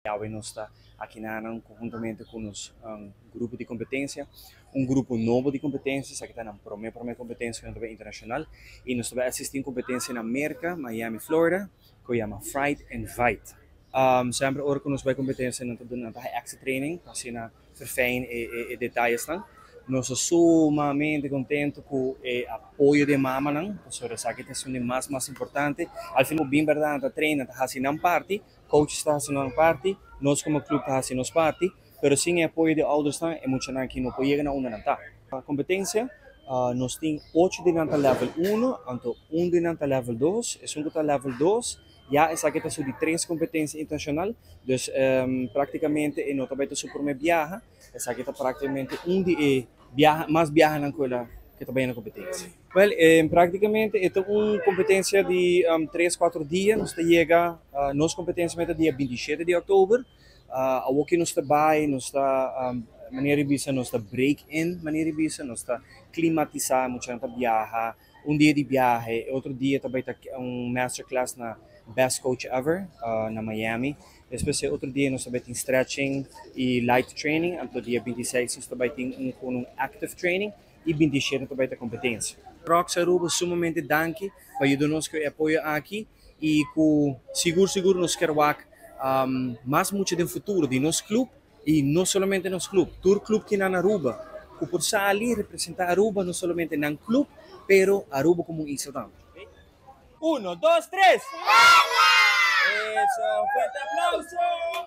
Awe nos ta aki nan conhuntamente cu nos grupo di competencia, un grupo nobo di competencia, esaki ta nan prome prome competencia cu internacional y nos ta bay asisti un competencia na Merca, Miami, Florida, cu yama Fright and Fight. Semper ora cu nos bay competencia, nan ta duna extra training, pa asina verfijn e detayesnan. Nos ta sumamente contento cu e apoyo di mamanan, pasobra esaki ta esun di mas mas importante. Al final, bin berdad ta train, ta haci nan parti, coach ta haci nan parti, nos como club ta haci nos parti, pero sin e apoyo di oudersnan, e muchanan aki no por yega na unda nan ta. Competencia, nos tin 8 di nan ta level 1, anto 1 di nan ta level 2, esun cu ta level 2, ya esaki ta su di 3 competencia internacional, dus practicamente e no ta bay ta su prome biaha, esaki ta practicamente un di e biaha, mas biahanan cu el a cu ta bay na competencia. Well, practicamente e ta un competencia di 3, 4 dia. Nos ta yega, nos competencia ta dia 27 di october. Awo cu nos ta bay, nos ta, manera bisa, nos ta break in, manera bisa, nos ta climatisa, mucha ta biaha, un dia di biahe, otro dia tambe ta un masterclass na Best Coach Ever, na Miami. Despues, otro dia nos tambe tin stretching y light training, anto dia 26 nos tambe tin un active training y 27 tambe ta competencia. Rox Aruba, sumamente danki pa yuda nos cu e apoyo aki y cu sigur sigur nos kier wak mas mucha den futuro di nos club y no solamente nos club, tur club cu na Aruba, cu por sali representa Aruba, no solamente nan club, pero Aruba como un isla tambe. Uno, dos, tres! Eso, fuerte aplauso!